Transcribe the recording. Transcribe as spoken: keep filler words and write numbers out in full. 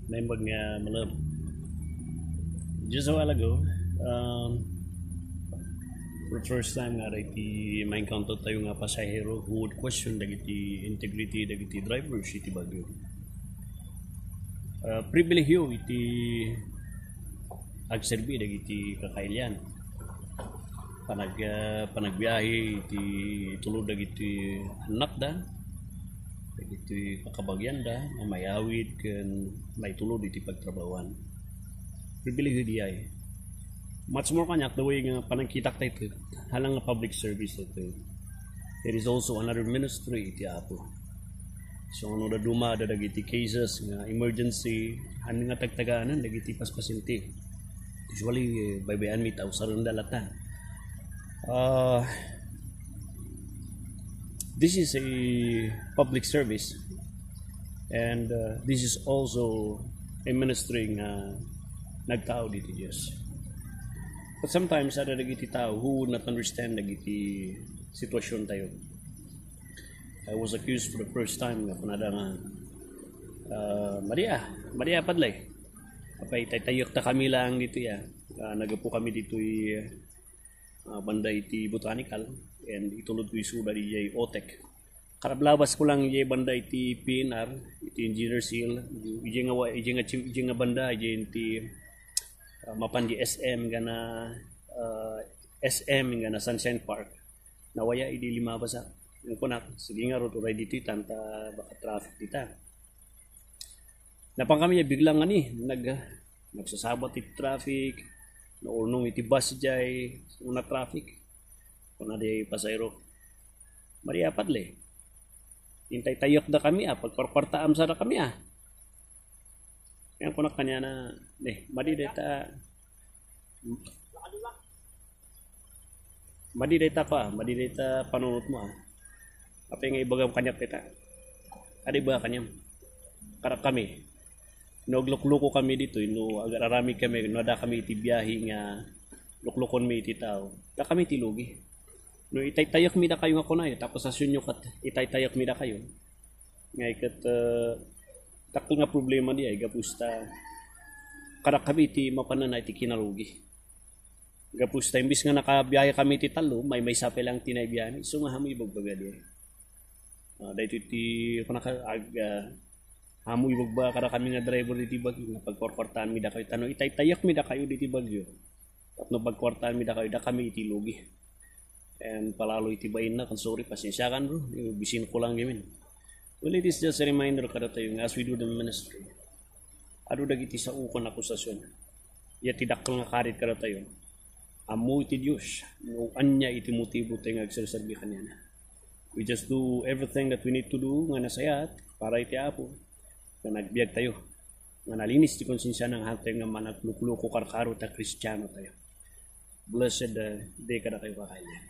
Naimbag nga malem. Just a while ago, um, for the first time nga iti ma-encounter tayo nga pasahero who would question dagiti integrity dagiti drivers iti Baguio. Uh, pribilehiyo iti agserbi dagiti kakailian. Panag-, uh, panagbiahe iti tulod dagiti annakda, dagiti kakabagianda nga mayawid ken maitulod iti pagtrabahoan. Pribilehiyo diay. Much more kaniak, the way nga panangkitak tayo, hala nga public service tayo. There is also another ministry iti Apo. So, no, da dumada dagiti cases nga emergency, haan nga tagtaganan dagiti paspasiente. Usually, eh, baybayan mi ta usarenda latan. Uh, this is a public service, and, uh, this is also a ministry nga nagtaud iti Dios. But sometimes, ada dagiti tao who would not understand dagiti sitwasyon tayo. I was accused for the first time nga kunada nga, ah, "Madi a, madi a, Padre. Apay, taytayekta kami lang ditoy, ah. Ah, naggapu kami ditoy, ah, banda iti Botanical, and itulod ko isuda diay OTEC." Karablabas ko lang diay banda iti P N R, iti Engineers Hill, diay nga wa-, diay nga chi-, diay nga banda, diay iti, ah, mapan di S M gana, ah, S M gana Sunshine Park. Nawaya idi limabasak. Ken kunak, "Sige ngarud, uray ditoy tan ta baka traffic dita." Napan kami, biglang ani, nag-, nagsasabat iti traffic, naulnong iti bus diay, una traffic. Kuna diay pasahero, "Madi a, Padre, intay tayokda kami a, pagkuarkuartaam sada kami a." Ken kunak kaniana, "Eh, madi dayta, madi dayta pa, madi dayta panunotmo a. Apay nga ibagam kaniak dayta? Adi ba kaniam?" Kada kami, no aglukloko kami ditoy, no agar-aramid kami, no adda kami iti biahe nga luklokonmi iti tao, dakami ti lugi. No itaytayekmi dakayo nga kunayo, ta akusasionyo ket itaytayekmi dakayo. Ngay ket, eh, dakkel nga problema diay, gapu ta kada kami iti mapanana iti kinalugi. Gapu ta imbes nga nakabiahe kami iti tallo, maymaysa pay lang ti naibiahe, isu nga ammo ibagbaga diay. Ah, daytoy ti kunaka-, ag-, ah, ammo ibagbaga kada kami nga driver diti Baguio nga pagkuarkuartaanmi dakayo. Ta no itaytayekmi dakayo diti Baguio, tapno pagkuartaanmi dakayo, dakami iti lugi. And palalo iti bainna, ken sorry, pasensiakan, bro. Bisin ko lang gamin. Well, it is just a reminder kadatayo nga as we do the ministry, adu dagiti sao ken akusasion. Ya ti dakkel nga karit kadatayo. Ammo iti Dios no ania iti motibo tayo nga agserserbi kaniana. We just do everything that we need to do nga nasayaat para iti Apo. Nga nagbiag tayo. Nga nalinis ti konsensiana nga hantay nga managlukloko karkaro ta Kristiano tayo. Blessed, uh, day kadakayo, kakailian.